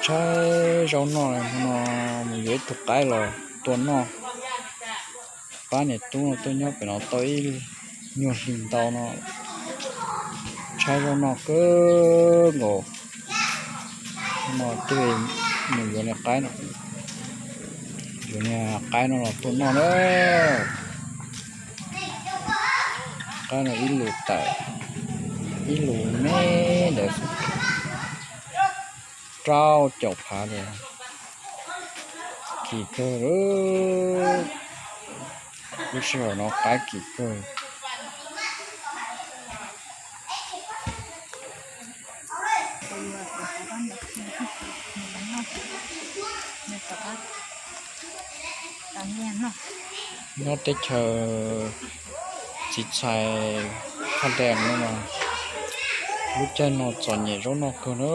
Tshaib zaub noj no, mus yuav ib tug qaib los tua noj. Pab niam tub no tuaj nyob pem no tau ib nyuag hlis ntau no, tshaib zaub noj kawg nkaus. No twb mus yuav niag qaib no, yuav niag qaib no los tua noj na. Qaib no ib lus tawm, ib lus me ntawd xwb, rau caum phav li. Kim kawg, lub sij hawm no qaib kim kawg. Nyob teb chaws txiv txhais Phaj Dees no mas lub caij no txom nyem zaub noj kawg na.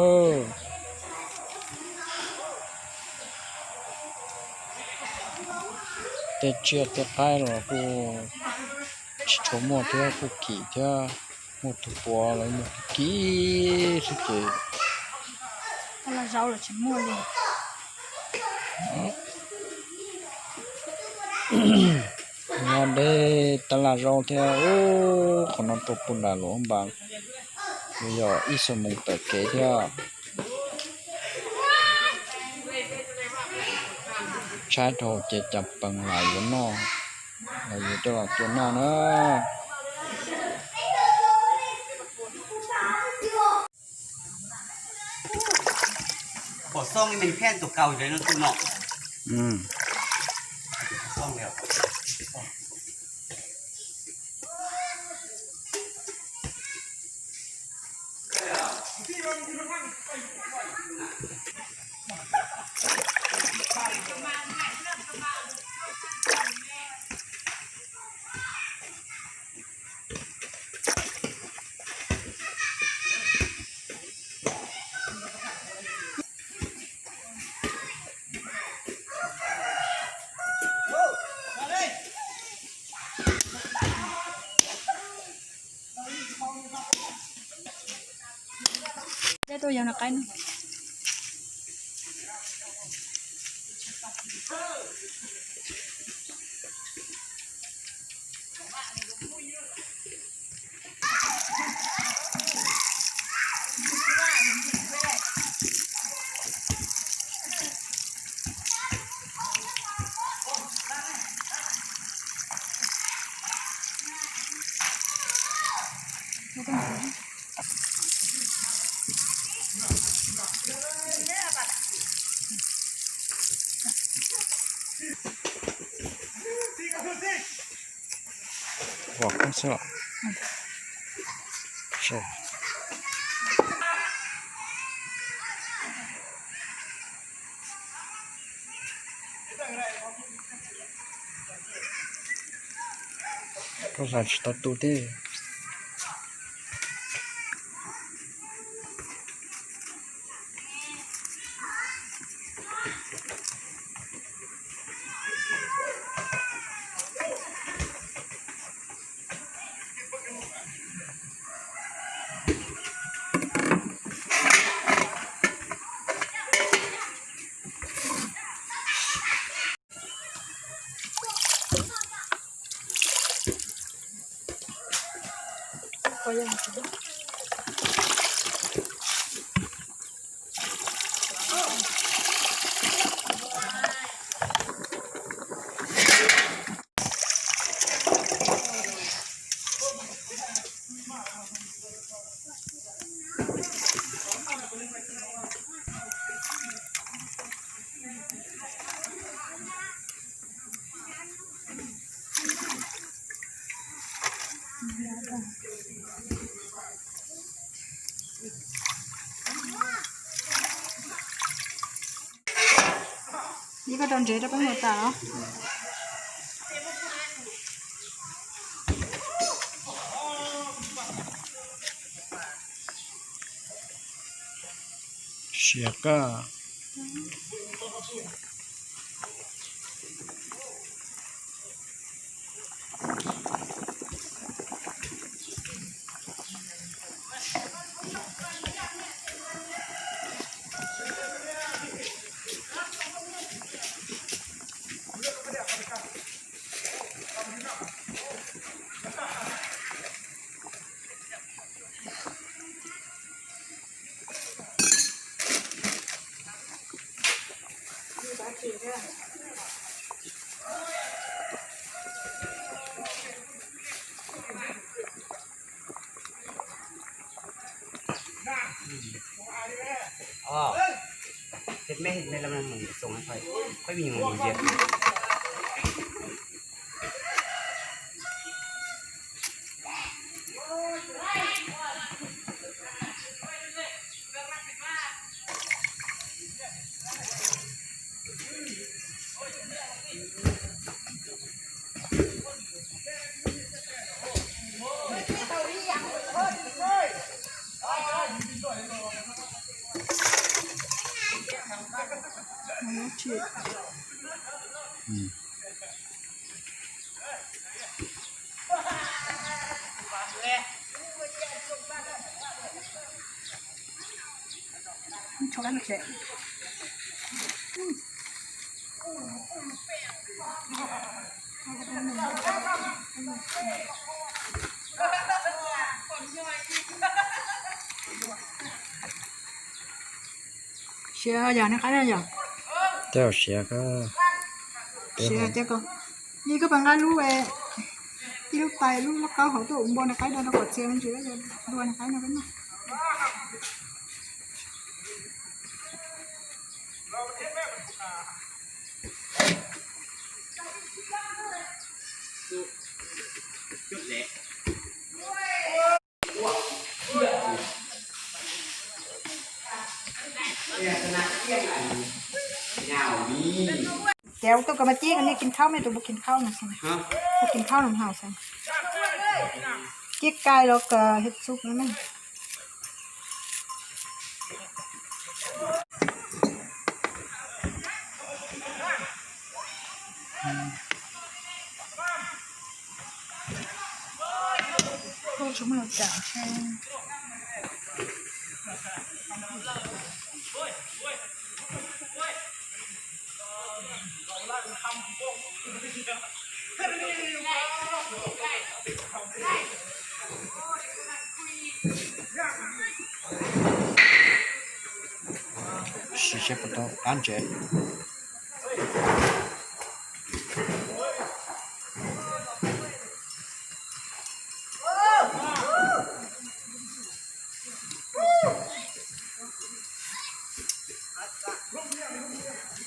Tej tsiaj tej qaib los kuj tsis tshua muaj thiab, kuj kim thiab, muaj tus puav los muaj tus kim xwb ces. Nyob deb tab laj zaub thiab, qhov no rau puag nram Luam Npas, yog ib xuab moos tawm kev thiab. Tshaib dhau ces cas pees lam yuav noj, lam yuav coj los tua noj na. Peb tuaj yog no qaib no. Vov koob xwb los? Koj hlais tsis tau tu tib. Ib koj rau ntsev rau peb mus tas los? Siab kawg. Siav yog nws qaib no yog. Tej zaum siav ko, siav ces ko, yog koj pab nqa lub, ib lub tais lub lauj kaub hauv tuaj ua npua nws qaib no rau kom txias me ntsis, yog dua nws qaib no peb noj. Ces ua tuaj koj mas cia nej kis khaub, nej tus puas kis khaub no xwb, puas kis khaub no haus xwb. Cia kais los koj hib txuj no ne. Sim seb puas tau qab ntsev.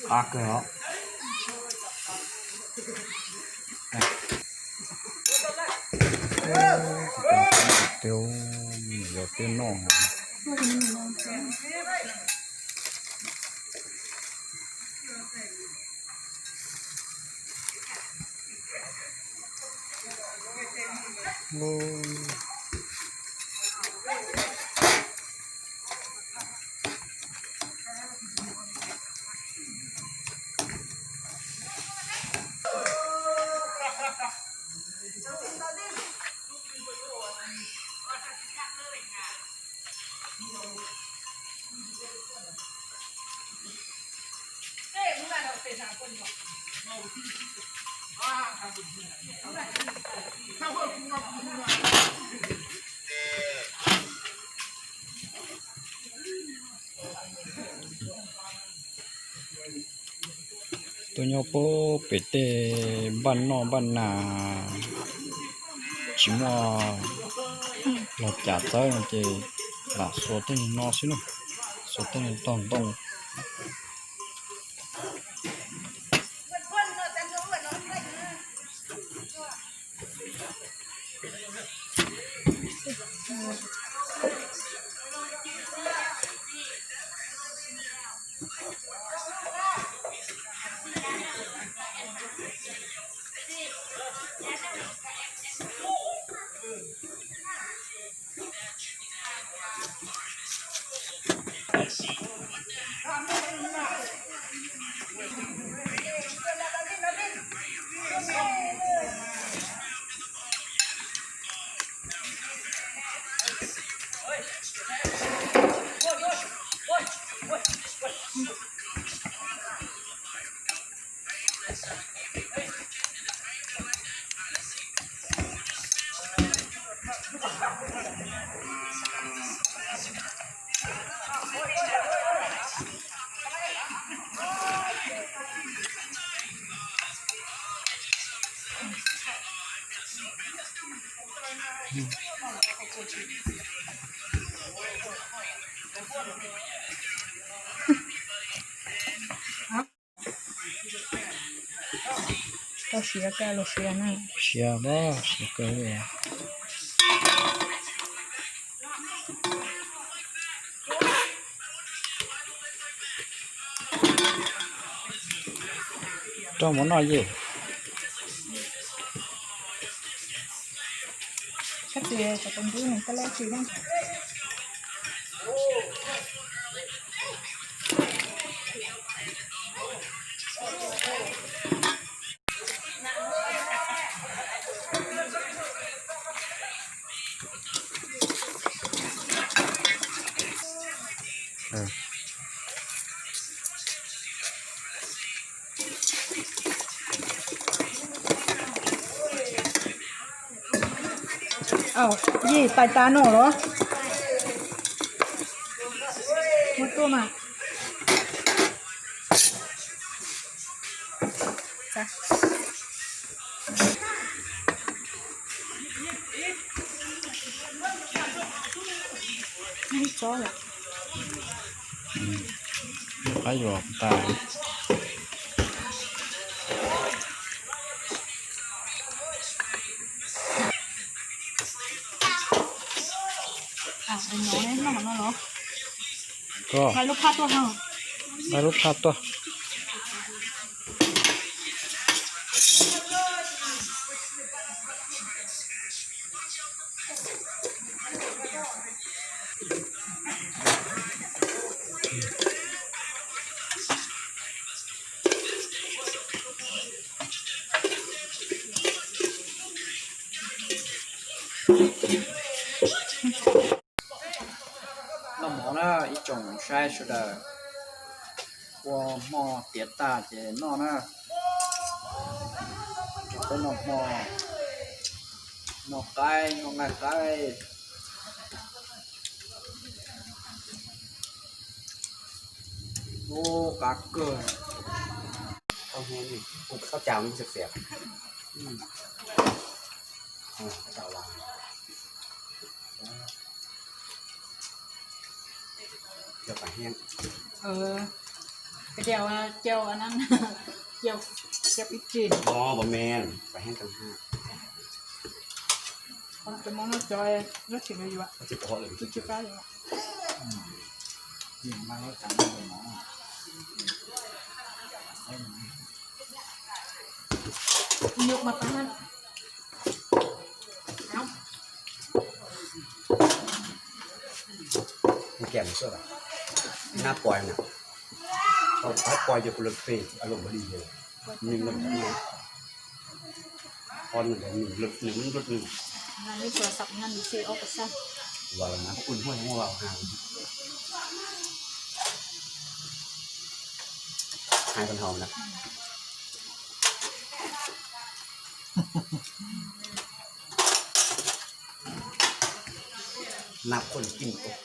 Qab kawg os. Tej yog tej noj. Tuaj nyob puag pem tej npaj noj npaj nas tsis muaj los cas txawb no ces lam xuas tej no xwb na, xuas tej no tog ntoo. Tau siav kawg los siav na. Siav, siav kawg li. Rau mov noj yej. Yej tais tas no los? Muab tuaj mas. Qab yuav tas. Koj, lub phaj tuaj. Noj mov na ib tsoom saib sawv daws. Ua hmo tiav tag ces noj na. Peb noj hmo, noj qaib, noj nqaij qaib. Ub, qab kawg. Tau cas xiav xiav. Cau pam hiab. Cau, cau, cau ib tsi. Pam hiab tau ha. Cov mov no cov, tsis pab yuav. Nyuam mas pab. Nab poi na, qab poi ces kuv lawv pem a loos li, nws lawm, nws lawm, nws lawm, nws lawm. Hai con hàu nè. Nạp khuôn kim ok.